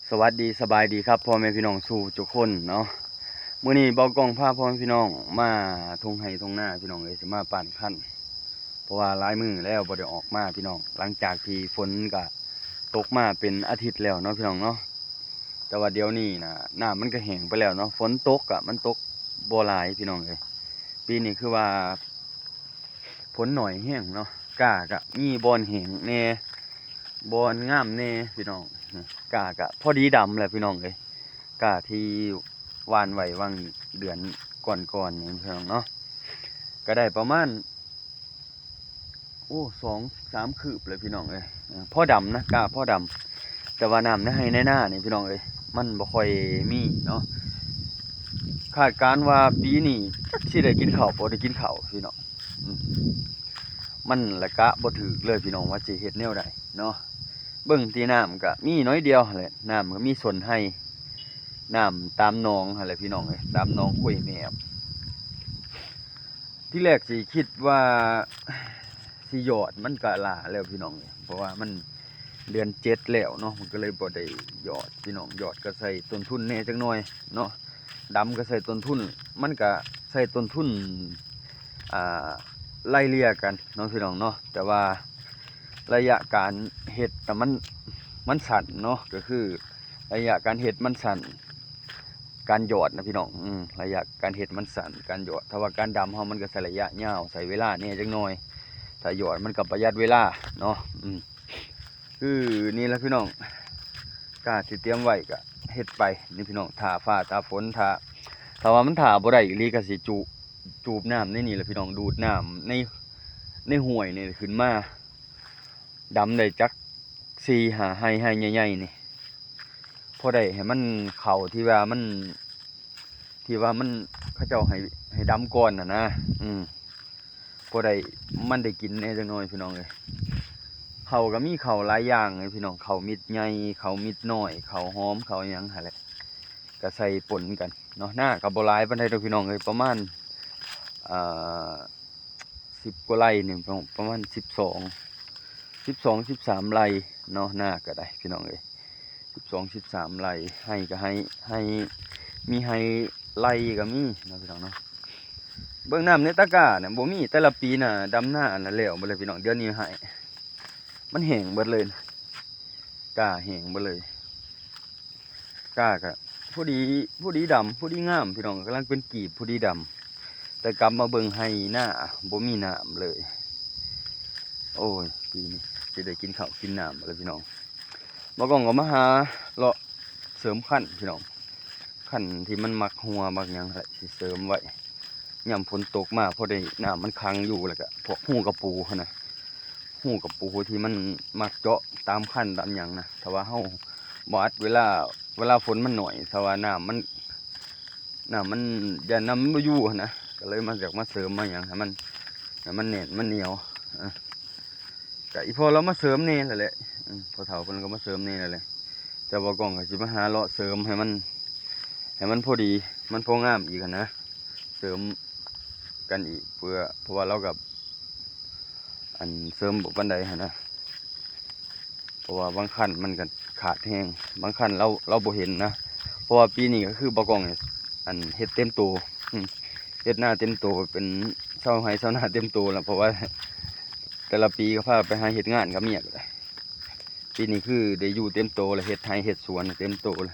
ສະຫວັດດີ ສະບາຍດີຄັບ ພໍ່ແມ່ພີ່ນ້ອງສູ່ທຸກຄົນເນາະ. ມື້ນີ້ບ່າວກ້ອງພາພໍ່ແມ່ພີ່ນ້ອງມາທົ່ງໄຮ່ທົ່ງນາ ພີ່ນ້ອງເອີຍ, ຊິມາປານຄັນ ເພາະວ່າຫຼາຍມື້ແລ້ວບໍ່ໄດ້ອອກມາ ພີ່ນ້ອງ, ຫຼັງຈາກທີ່ຝົນກະຕົກມາເປັນອາທິດແລ້ວເນາະ ພີ່ນ້ອງເນາະ. ແຕ່ວ່າດຽວນີ້ນະ ນ້ຳມັນກະແຫ້ງໄປແລ້ວເນາະ, ຝົນຕົກກະມັນຕົກບໍ່ຫຼາຍ ພີ່ນ້ອງເອີຍ. ປີນີ້ຄືວ່າ ຝົນໜ້ອຍແຮງເນາະ, ກ້າກະມີບ່ອນແຫ້ງແດ່ ບ່ອນງາມແດ່ ພີ່ນ້ອງ. ກ້າກະພໍດີດຳແຫຼະ ພີ່ນ້ອງເອີຍ, ກ້າທີ່ຫວ່ານໄວ້ຫວ່າງເດືອນກ່ອນໆນີ້ ພີ່ນ້ອງເນາະ, ກະໄດ້ປະມານ ໂອ້ ສອງສາມຄືບແຫຼະ ພີ່ນ້ອງເອີຍ. ເອີ ພໍດຳນະ, ກ້າພໍດຳ, ແຕ່ວ່ານ້ຳໃນໄຮ່ໃນນານີ້ ພີ່ນ້ອງເອີຍ ມັນບໍ່ຄ່ອຍມີເນາະ. ຄາດການວ່າປີນີ້ຈັກຊິໄດ້ກິນເຂົ້າບໍ່ໄດ້ກິນເຂົ້າ ພີ່ນ້ອງ. ອືມ ມັນລະກະບໍ່ຖືກເລີຍ ພີ່ນ້ອງ, ວ່າຊິເຮັດແນວໃດເນາະ. ເບິ່ງທີ່ນ້ຳກະມີໜ້ອຍດຽວຫັ້ນແຫຼະ, ນ້ຳກະມີສົ້ນໄຮ່, ນ້ຳຕາມໜອງຫັ້ນແຫຼະ ພີ່ນ້ອງເອີຍ, ຕາມໜອງຫ້ວຍແມບ. ທີແລກຊິຄິດວ່າຊິຢອດ ມັນກະຫຼ້າແລ້ວ ພີ່ນ້ອງເອີຍ, ເພາະວ່າມັນເດືອນເຈັດແລ້ວເນາະ, ມັນກະເລີຍບໍ່ໄດ້ຢອດ ພີ່ນ້ອງ. ຢອດກະໃສ່ຕົ້ນທຶນແດ່ຈັກໜ້ອຍເນາະ, ດຳກະໃສ່ຕົ້ນທຶນ, ມັນກະໃສ່ຕົ້ນທຶນ ອ່າ ໄລ່ເລ່ຍກັນເນາະ ພີ່ນ້ອງເນາະ. ແຕ່ວ່າໄລຍະການເຮັດນະ ມັນ ມັນສັ້ນເນາະ, ກະຄືໄລຍະການເຮັດມັນສັ້ນ ການຢອດນະ ພີ່ນ້ອງ. ອືມ ໄລຍະການເຮັດມັນສັ້ນ ການຢອດ, ຖ້າວ່າການດຳເຮົາມັນກະໃຊ້ໄລຍະຍາວ ໃຊ້ເວລາແດ່ຈັກໜ້ອຍ, ຖ້າຢອດມັນກະປະຢັດເວລາເນາະ. ອືມ ຄືນີ້ລະ ພີ່ນ້ອງ, ການຊິຕຽມໄວ້ກະເຮັດໄປນີ້ ພີ່ນ້ອງ, ຖ້າຟ້າຖ້າຝົນ ຖ້າ ຖ້າວ່າມັນຖ້າບໍ່ໄດ້ອີ່ຫຼີກະຊິຈູບ ຈູບນ້ຳໃນນີ້ລະ ພີ່ນ້ອງ, ດູດນ້ຳໃນ ໃນຫ້ວຍນີ້ຂຶ້ນມາ ດຳໄດ້ຈັກສີ່ຫ້າໄຮ່ ໄຮ່ໃຫຍ່ໆນີ້ ພໍໄດ້ໃຫ້ມັນເຂົ້າທີ່ວ່າມັນ ທີ່ວ່າມັນ ເຂົາເຈົ້າໃຫ້ ໃຫ້ດຳກ່ອນຫັ້ນນະ. ອືມ ພໍໄດ້ ມັນໄດ້ກິນແດ່ຈັກໜ້ອຍ ພີ່ນ້ອງເອີຍ. ເຂົ້າກະມີເຂົ້າຫຼາຍຢ່າງເລີຍ ພີ່ນ້ອງ, ເຂົ້າມິດໃຫຍ່ ເຂົ້າມິດນ້ອຍ ເຂົ້າຫອມ ເຂົ້າຫຍັງຫັ້ນແຫຼະ, ກະໃສ່ປົນກັນເນາະ. ນາກະບໍ່ຫຼາຍປານໃດດອກ ພີ່ນ້ອງເອີຍ, ປະມານ ອ່າ ສິບກວ່າໄຮ່ນີ້ ປະ ປະມານສິບສອງ ສິບສອງ ສິບສາມໄຮ່ເນາະ, ນາກະໄດ້ ພີ່ນ້ອງເອີຍ. ສິບສອງ ສິບສາມໄຮ່, ໄຮ່ກະໄຮ່ ໄຮ່ ມີໄຮ່ໄລ່ກະມີເນາະ ພີ່ນ້ອງເນາະ. ເບິ່ງນ້ຳໃນຕະກ້ານະບໍ່ມີ, ແຕ່ລະປີນະດຳນານະແລ້ວໝົດເລີຍ ພີ່ນ້ອງ, ດຽວນີ້ໄຮ່ມັນແຫ້ງເບິດເລີຍ, ກ້າແຫ້ງເບິດເລີຍ. ກ້າກະພໍດີ ພໍດີດຳ ພໍດີງາມ ພີ່ນ້ອງ, ກຳລັງເປັນກີບ ພໍດີດຳ, ແຕ່ກັບມາເບິ່ງໄຮ່ນາ ບໍ່ມີນ້ຳເລີຍ. ໂອ້ຍ ປີນີ້ຊິໄດ້ກິນເຂົ້າກິນນ້ຳແລ້ວ ພີ່ນ້ອງ. ບ່າວກ້ອງກະມາຫາເລາະເສີມຄັນ ພີ່ນ້ອງ, ຄັນທີ່ມັນມັກຮົ່ວມັກຫຍັງຫັ້ນແຫຼະ ຊິເສີມໄວ້. ຍາມຝົນຕົກມາ ພໍໄດ້ນ້ຳມັນຂັງຢູ່ ແລ້ວກະພວກຮູກະປູຫັ້ນນະ, ຮູກະປູທີ່ມັນມັກເຈາະຕາມຄັນຕາມຫຍັງນະ, ຖ້າວ່າເຮົາບໍ່ອັດ ເວລາ ເວລາຝົນມັນໜ້ອຍ ຖ້າວ່ານ້ຳມັນ ນ້ຳມັນ ຢ້ານນ້ຳມັນບໍ່ຢູ່ຫັ້ນນະ, ກະເລີຍມາ ຢາກມາເສີມມາຫຍັງໃຫ້ມັນ ໃຫ້ມັນແໜ້ນມັນໜຽວ. ກະອີ່ພໍ່ລາວມາເສີມແດ່ຫັ້ນແຫຼະ, ອືມ ພໍ່ເຖົ້າເພິ່ນກະມາເສີມແດ່ຫັ້ນແຫຼະ, ແຕ່ບ່າວກ້ອງກະຊິມາຫາເລາະເສີມໃຫ້ມັນ ໃຫ້ມັນພໍດີ ມັນພໍງາມອີກຫັ້ນນະ, ເສີມກັນອີກ ເພື່ອ ເພາະວ່າລາວກະ ອັນ ເສີມບໍ່ປານໃດຫັ້ນນະ, ເພາະວ່າບາງຄັນມັນກະຂາດແຮງ, ບາງຄັນລາວ ລາວບໍ່ເຫັນນະ. ເພາະວ່າປີນີ້ກະຄືບ່າວກ້ອງ ອັນ ເຮັດເຕັມໂຕ ອືມ ເຮັດນາເຕັມໂຕ ເປັນຊາວໄຮ່ຊາວນາເຕັມໂຕລະ, ເພາະວ່າແຕ່ລະປີກະພາໄປຫາເຮັດງານກັບເມຍກະໄດ້. ປີນີ້ຄືໄດ້ຢູ່ເຕັມໂຕລະ, ເຮັດໄຮ່ເຮັດສວນເຕັມໂຕລະ.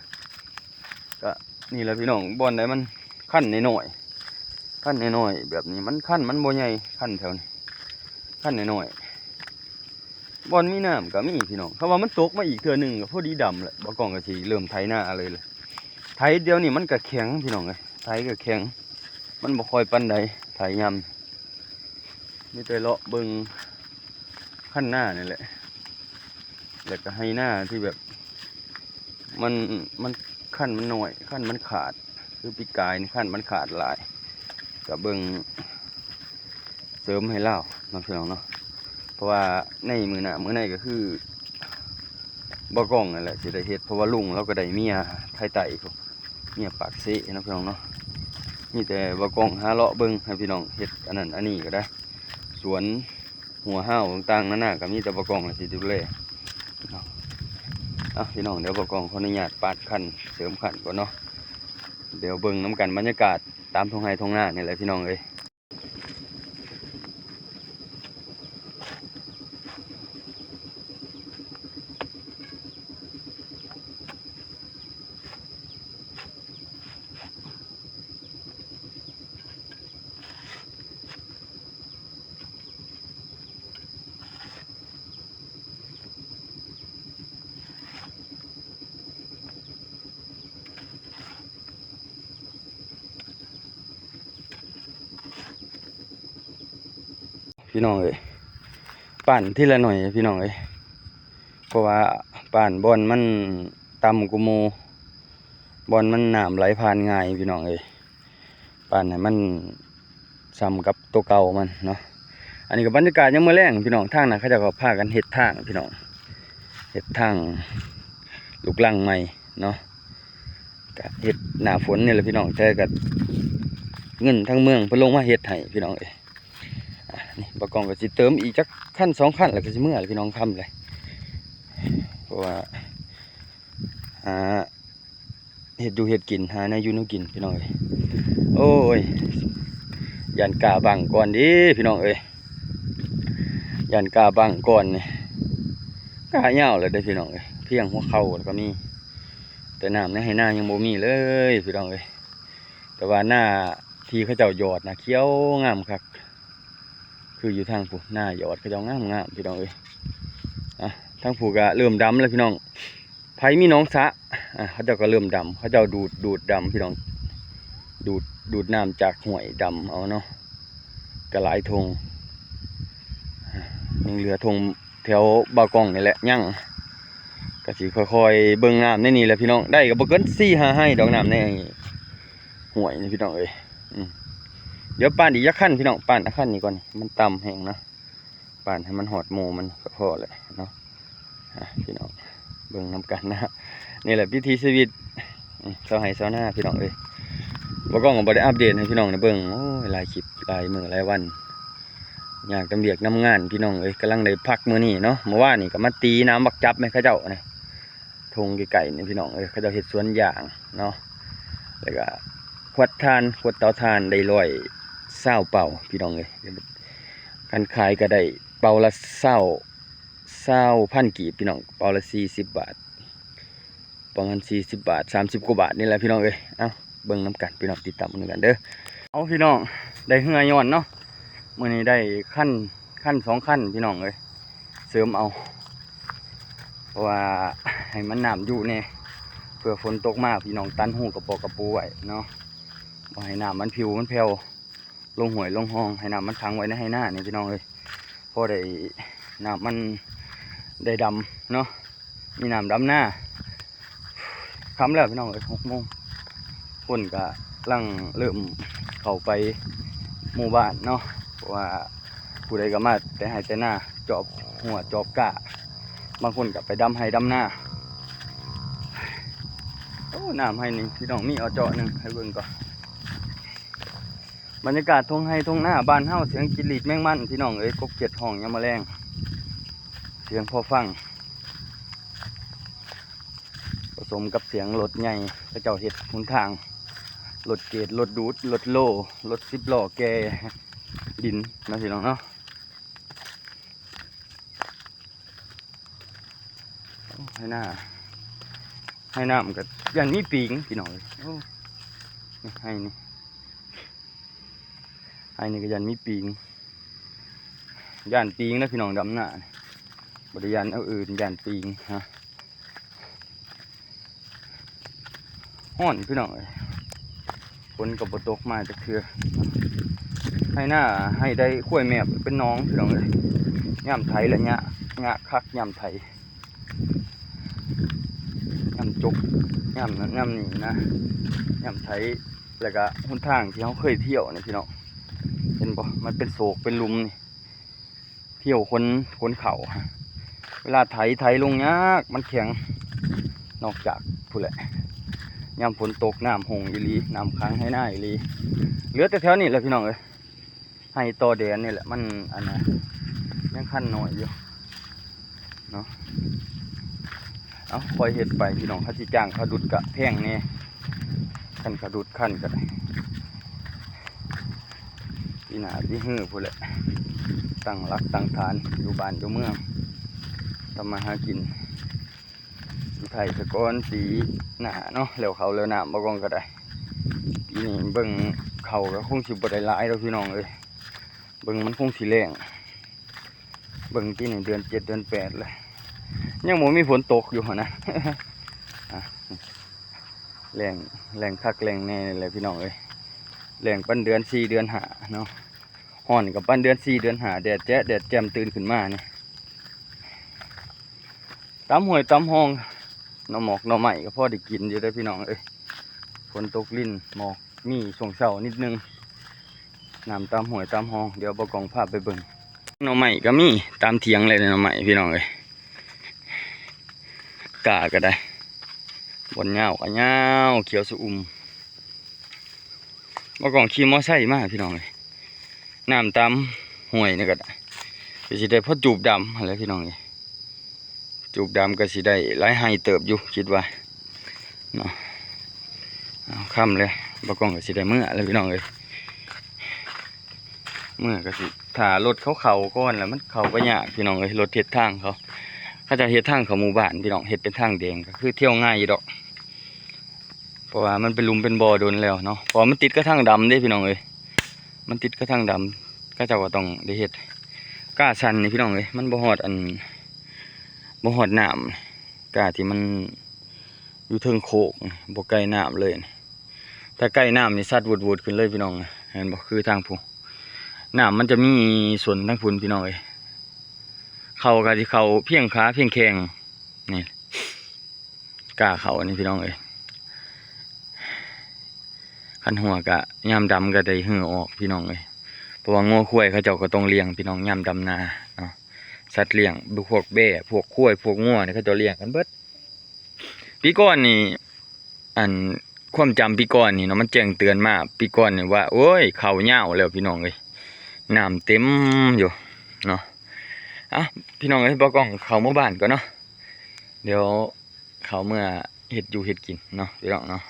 ກະນີ້ລະ ພີ່ນ້ອງ, ບ່ອນໃດມັນຄັນນ້ອຍໆ ຄັນນ້ອຍໆແບບນີ້ ມັນ ຄັນມັນບໍ່ໃຫຍ່, ຄັນແຖວນີ້ຄັນນ້ອຍໆ. ບ່ອນມີນ້ຳກະມີ ພີ່ນ້ອງ, ຄຳວ່າມັນຕົກມາອີກເທື່ອໜຶ່ງກະພໍດີດຳແຫຼະ, ບ່າວກ້ອງກະຊິເລີ່ມໄຖນາເລີຍລະ. ໄຖດຽວນີ້ມັນກະແຂງ ພີ່ນ້ອງເອີຍ, ໄຖກະແຂງ, ມັນບໍ່ຄ່ອຍປານໃດ ໄຖຍາມ ມີແຕ່ເລາະເບິ່ງຄັນນານີ້ແຫຼະ, ແລ້ວກະໄຮ່ນາທີ່ແບບ ມັນ ມັນ ຄັນມັນໜ້ອຍ ຄັນມັນຂາດ, ຄືປີກາຍນີ້ຄັນມັນຂາດຫຼາຍ, ກະເບິ່ງເສີມໃຫ້ລາວເນາະ ພີ່ນ້ອງເນາະ. ເພາະວ່າໃນມື້ໜ້າມື້ໃນກະຄື ບ່າວກ້ອງຫັ້ນແຫຼະຊິໄດ້ເຮັດ, ເພາະວ່າລຸງລາວກະໄດ້ເມຍໄທໃຕ້ພຸ້ນ ເມຍປາກເຊເນາະ ພີ່ນ້ອງເນາະ. ມີແຕ່ບ່າວກ້ອງຫາເລາະເບິ່ງໃຫ້ພີ່ນ້ອງເຮັດອັນນັ້ນອັນນີ້ກະໄດ້, ສວນຫົວເຫົ່າຕ່າງໆນານາກະມີແຕ່ບ່າວກ້ອງຊິດູແລເນາະ. ເອົາ ພີ່ນ້ອງ ດຽວບ່າວກ້ອງຂໍອະນຸຍາດປາດຄັນ ເສີມຄັນກ່ອນເນາະ. ດຽວເບິ່ງນຳກັນບັນຍາກາດຕາມທົ່ງໄຮ່ທົ່ງນານີ້ແຫຼະພີ່ນ້ອງເອີຍ. ພີ່ນ້ອງເອີຍ ປານທີລະໜ້ອຍພີ່ນ້ອງເອີຍ ເພາະວ່າປານບ່ອນມັນຕ່ຳກວ່າໝູ່ ບ່ອນມັນນ້ຳໄຫຼຜ່ານງ່າຍພີ່ນ້ອງເອີຍ. ປານໃຫ້ມັນສ່ຳກັບໂຕເກົ່າມັນເນາະ. ອັນນີ້ກໍບັນຍາກາດຍາມມື້ແລງພີ່ນ້ອງ ທາງນັ້ນເຂົາເຈົ້າກໍພາກັນເຮັດທາງພີ່ນ້ອງ ເຮັດທາງລູກລັງໃໝ່ເນາະ ກະເຮັດໜ້າຝົນນີ້ແຫຼະພີ່ນ້ອງ ແຕ່ກະເງິນທາງເມືອງເພິ່ນລົງມາເຮັດໃຫ້ພີ່ນ້ອງເອີຍ. ອ່າ ນີ້ບ່າວກ້ອງກໍຊິເຕີມອີກຈັກຄັນສອງຄັນ ແລ້ວກໍຊິເມືອແຫຼະພີ່ນ້ອງ ຄ່ຳແລ້ວ ເພາະວ່າ ອ່າ ເຮັດຢູ່ເຮັດກິນ ຫາແນວຢູ່ແນວກິນພີ່ນ້ອງເອີຍ. ໂອ້ຍ ຢ້ານກ້າບັງກ່ອນເດ້ພີ່ນ້ອງເອີຍ ຢ້ານກ້າບັງກ່ອນນີ້ ກ້າຍາວແລ້ວເດ້ພີ່ນ້ອງເອີຍ ພຽງຫົວເຂົ່າແລ້ວກໍມີ ແຕ່ນ້ຳໃນໄຮ່ນາຍັງບໍ່ມີເລີຍພີ່ນ້ອງເອີຍ. ແຕ່ວ່ານາທີ່ເຂົາເຈົ້າຢອດນະ ຂຽວງາມຄັກ ຄືຢູ່ທາງພຸ້ນ ນາຢອດເຂົາເຈົ້າງາມໆ ພີ່ນ້ອງເອີຍ. ອ່ະ ທາງພຸ້ນກໍເລີ່ມດຳແລ້ວພີ່ນ້ອງ ໃຜມີໜອງສະ ອ່າ ເຂົາເຈົ້າກໍເລີ່ມດຳ ເຂົາເຈົ້າດູດ ດູດດຳພີ່ນ້ອງ ດູດ ດູດນ້ຳຈາກຫ້ວຍດຳເອົາເນາະ ກໍຫຼາຍທົ່ງ ຍັງເຫຼືອທົ່ງແຖວບ່າວກ້ອງນີ້ແຫຼະ ຍັງ ກໍຊິຄ່ອຍໆເບິ່ງນ້ຳໃນນີ້ແຫຼະພີ່ນ້ອງ ໄດ້ກໍບໍ່ເກີນສີ່ຫ້າໄຮ່ດອກ ນ້ຳໃນຫ້ວຍນີ້ພີ່ນ້ອງເອີຍ. ອືມ ດຽວປານອີກຈັກຄັນພີ່ນ້ອງ ປານອັນຄັນນີ້ກ່ອນ ມັນຕ່ຳແຮງນະ ປານໃຫ້ມັນຮອດໝູ່ມັນກໍພໍແຫຼະເນາະ. ອ່ະ ພີ່ນ້ອງເບິ່ງນຳກັນນະ ນີ້ແຫຼະວິຖີຊີວິດ ອືມ ຊາວໄຮ່ຊາວນາພີ່ນ້ອງເອີຍ. ບ່າວກ້ອງກໍບໍ່ໄດ້ອັບເດດໃຫ້ພີ່ນ້ອງໄດ້ເບິ່ງ ໂອ້ຍ ຫຼາຍຄລິບຫຼາຍມື້ຫຼາຍວັນ ຍາກນຳວຽກນຳງານພີ່ນ້ອງເອີຍ. ກຳລັງໄດ້ພັກມື້ນີ້ເນາະ ເມື່ອວານນີ້ກໍມາຕີນ້ຳບັກຈັບໃຫ້ເຂົາເຈົ້ານີ້ ທົ່ງໃກ້ໆນີ້ພີ່ນ້ອງເອີຍ ເຂົາເຈົ້າເຮັດສວນຢາງເນາະ ແລ້ວກໍຂວດຖ່ານ ຂວດເຕົາຖ່ານໄດ້ຮ້ອຍຊາວເປົາພີ່ນ້ອງເອີຍ. ຄັນຂາຍກໍໄດ້ເປົາລະຊາວ ຊາວພັນກີບພີ່ນ້ອງ ເປົາລະສີ່ສິບບາດ ປະມານສີ່ສິບບາດ ສາມສິບກວ່າບາດນີ້ແຫຼະພີ່ນ້ອງເອີຍ. ເອົ້າ ເບິ່ງນຳກັນພີ່ນ້ອງ ຕິດຕາມນຳກັນເດີ. ເອົາ ພີ່ນ້ອງ ໄດ້ເຮືອຍ້ອນເນາະ ມື້ນີ້ໄດ້ຄັນ ຄັນສອງຄັນພີ່ນ້ອງເອີຍ ເສີມເອົາ ເພາະວ່າໃຫ້ມັນນ້ຳຢູ່ແດ່ ເພື່ອຝົນຕົກມາພີ່ນ້ອງຕັນຮູກະປອກກະປູໄວ້ເນາະ ບໍ່ໃຫ້ນ້ຳມັນຜິວມັນແຜ່ວລົງຫ້ວຍລົງຮ່ອງ ໃຫ້ນ້ຳມັນຂັງໄວ້ໃນໄຮ່ນານີ້ພີ່ນ້ອງເອີຍ ພໍໄດ້ ນ້ຳມັນໄດ້ດຳເນາະ ມີນ້ຳດຳນາ. ຄ່ຳແລ້ວພີ່ນ້ອງເອີຍ ຫົກໂມງ ຄົນກະລັງເລີ່ມເຂົ້າໄປໝູ່ບ້ານເນາະ ເພາະວ່າຜູ້ໃດກໍມາແຕ່ໄຮ່ແຕ່ນາ ຈອບຮົ້ວຈອບກ້າ ບາງຄົນກໍໄປດຳໄຮ່ດຳນາ. ໂອ້ ນ້ຳໄຮ່ນີ້ພີ່ນ້ອງ ມີເອົາເຈາະໜຶ່ງໃຫ້ເບິ່ງກ່ອນ. ບັນຍາກາດທົ່ງໄຮ່ທົ່ງນາບ້ານເຮົາ ສຽງຈີດລີດແມງມັນພີ່ນ້ອງເອີຍ ກົບເຂດຮ້ອງຍາມມື້ແລງ ສຽງພໍຟັງ ປະສົມກັບສຽງລົດໃຫຍ່ເຂົາເຈົ້າເຮັດຫົນທາງ ລົດເກດ ລົດດູດ ລົດໂລ ລົດສິບລໍ້ແກ່ດິນເນາະ ພີ່ນ້ອງເນາະ. ໂອ້ ໄຮ່ນາ ໄຮ່ນາມັນກໍຢ້ານມີປີງພີ່ນ້ອງເອີຍ. ໂອ້ ນີ້ໄຮ່ນີ້ ໄຮ່ນີ້ກໍຢ້ານມີປີງ ຢ້ານປີງນະພີ່ນ້ອງ ດຳນານີ້ ບໍ່ໄດ້ຢ້ານແນວອື່ນ ຢ້ານປີງຮະ. ຮ້ອນພີ່ນ້ອງເອີຍ ຝົນກໍບໍ່ຕົກມາຈັກເທື່ອ ໄຮ່ນາ ໄຮ່ໄດ້ຄວາຍແມບເປັນໜອງພີ່ນ້ອງເອີຍ. ຍາມໄຖລະຍາກ ຍາກຄັກຍາມໄຖ ຍາມຈົກ ຍາມນັ້ນຍາມນີ້ນະ ຍາມໄຖ. ແລ້ວກະຫົນທາງທີ່ເຮົາເຄີຍທ່ຽວນີ້ພີ່ນ້ອງ ເຫັນບໍ່ ມັນເປັນໂສກເປັນຫຼຸມນີ້ ທ່ຽວຂົນ ຂົນເຂົ້າ ເວລາໄຖ ໄຖລົງຍາກ ມັນແຂງ ນອກຈາກພຸ້ນແຫຼະ ຍາມຝົນຕົກນ້ຳຫົ່ງອີ່ຫຼີ ນ້ຳຂັງໄຮ່ນາອີ່ຫຼີ. ເຫຼືອແຕ່ແຖວນີ້ແຫຼະພີ່ນ້ອງເອີຍ ໄຮ່ຕໍ່ແດນນີ້ແຫຼະ ມັນອັນນ່າ ຍັງຄັນໜ້ອຍຢູ່ເນາະ. ເອົາ ຄ່ອຍເຮັດໄປພີ່ນ້ອງ ຄັນຊິຈ້າງເຂົາດຸດກະແພງແດ່ ຄັນເຂົາດຸດຄັນກະໄດ້ ປີໜ້າປີຮືພຸ້ນແຫຼະ ຕັ້ງຫຼັກຕັ້ງຖານຢູ່ບ້ານຢູ່ເມືອງ ທຳມາຫາກິນ ຊິໄຖສະກ່ອນ ປີໜ້າເນາະ ແລ້ວເຂົ້າແລ້ວນ້ຳ ບໍ່ກອງກະໄດ້ ປີນີ້ເບິ່ງເຂົ້າກະຄົງຊິບໍ່ໄດ້ຫຼາຍດອກພີ່ນ້ອງເອີຍ ເບິ່ງມັນຄົງຊິແລ້ງ ເບິ່ງປີນີ້ເດືອນເຈັດເດືອນແປດແລ້ວ ຍັງບໍ່ມີຝົນຕົກຢູ່ຫັ້ນນະ ອ່ະ ແລ້ງ ແລ້ງຄັກແລ້ງແນ່ແຫຼະພີ່ນ້ອງເອີຍ ແລ້ງປານເດືອນສີ່ເດືອນຫ້າເນາະ ຮ້ອນກະປານເດືອນສີ່ເດືອນຫ້າ ແດດແຈະແດດແຈ່ມຕື່ນຂຶ້ນມານີ້ ຕາມຫ້ວຍຕາມຮ່ອງ ໜໍ່ໝອກໜໍ່ໄມ້ກະພໍໄດ້ກິນຢູ່ເດີພີ່ນ້ອງເອີຍ ຝົນຕົກລິນ ໝອກມີຊ່ວງເຊົ້ານິດໜຶ່ງ ນ້ຳຕາມຫ້ວຍຕາມຮ່ອງ ດຽວບໍ່ກອງພາໄປເບິ່ງ ໜໍ່ໄມ້ກະມີຕາມຖຽງເລີຍ ໜໍ່ໄມ້ພີ່ນ້ອງເອີຍ ກ້າກະໄດ້ ບ່ອນຍາວກະຍາວ ຂຽວຊະອຸ່ມ ບໍ່ກອງຂີ່ມໍໄຊມາພີ່ນ້ອງເອີຍ ນ້ຳຕາມຫ້ວຍນີ້ກະໄດ້ ກະຊິໄດ້ພໍຈູບດຳຫັ້ນແຫຼະພີ່ນ້ອງເອີຍ ຈູບດຳກະຊິໄດ້ຫຼາຍໄຮ່ເຕີບຢູ່ ຄິດວ່າເນາະ ເອົາ ຄ່ຳແລ້ວ ບໍ່ກອງກະຊິໄດ້ເມືອແລ້ວພີ່ນ້ອງເອີຍ ເມືອກະຊິຖ້າລົດເຂົາເຂົ້າກ່ອນ ແລ້ວມັນເຂົ້າໄປຍາກພີ່ນ້ອງເອີຍ ລົດເຮັດທາງເຂົາ ເຂົາເຈົ້າເຮັດທາງເຂົ້າໝູ່ບ້ານພີ່ນ້ອງ ເຮັດເປັນທາງແດງ ກະຄືທ່ຽວງ່າຍຢູ່ດອກ ເພາະວ່າມັນເປັນຫຼຸມເປັນບໍ່ດົນແລ້ວເນາະ ເພາະວ່າມັນຕິດກະທາງດຳເດ້ພີ່ນ້ອງເອີຍ ມັນຕິດກະທາງດຳ ເຂົາເຈົ້າກະຕ້ອງໄດ້ເຮັດ ກ້າຊັນນີ້ພີ່ນ້ອງເອີຍ ມັນບໍ່ຮອດອັນ ບໍ່ຮອດນ້ຳ ກ້າທີ່ມັນຢູ່ເທິງໂຄກ ບໍ່ໃກ້ນ້ຳເລີຍ ຖ້າໃກ້ນ້ຳນີ້ຊັດວຸດໆຂຶ້ນເລີຍພີ່ນ້ອງ ເຫັນບໍ່ ຄືທາງພຸ້ນ ນ້ຳມັນຈະມີສົນທາງພຸ້ນພີ່ນ້ອງເອີຍ ເຂົ້າກະຊິເຂົ້າພຽງຂາພຽງແຂ້ງ ນີ້ ກ້າເຂົ້ານີ້ພີ່ນ້ອງເອີຍ ຄັນຮົ່ວກະຍາມດຳກະໄດ້ຮື້ອອກພີ່ນ້ອງເອີຍ ເພາະວ່າງົວຄວາຍເຂົາເຈົ້າກະຕ້ອງລ້ຽງພີ່ນ້ອງ ຍາມດຳນາເນາະ ສັດລ້ຽງ ພວກແບ້ ພວກຄວາຍ ພວກງົວນີ້ ເຂົາເຈົ້າລ້ຽງກັນເບິດ ປີກ່ອນນີ້ ອັນ ຄວາມຈຳປີກ່ອນນີ້ເນາະ ມັນແຈ້ງເຕືອນມາ ປີກ່ອນນີ້ວ່າ ໂອ້ຍ ເຂົ້າຍາວແລ້ວພີ່ນ້ອງເອີຍ ນ້ຳເຕັມຢູ່ເນາະ ເອົ້າ ພີ່ນ້ອງເອີຍ ບໍ່ກອງເຂົ້າເມືອບ້ານກ່ອນເນາະ ດຽວເຂົ້າເມືອເຮັດຢູ່ເຮັດກິນເນາະ ພີ່ນ້ອງເນາະ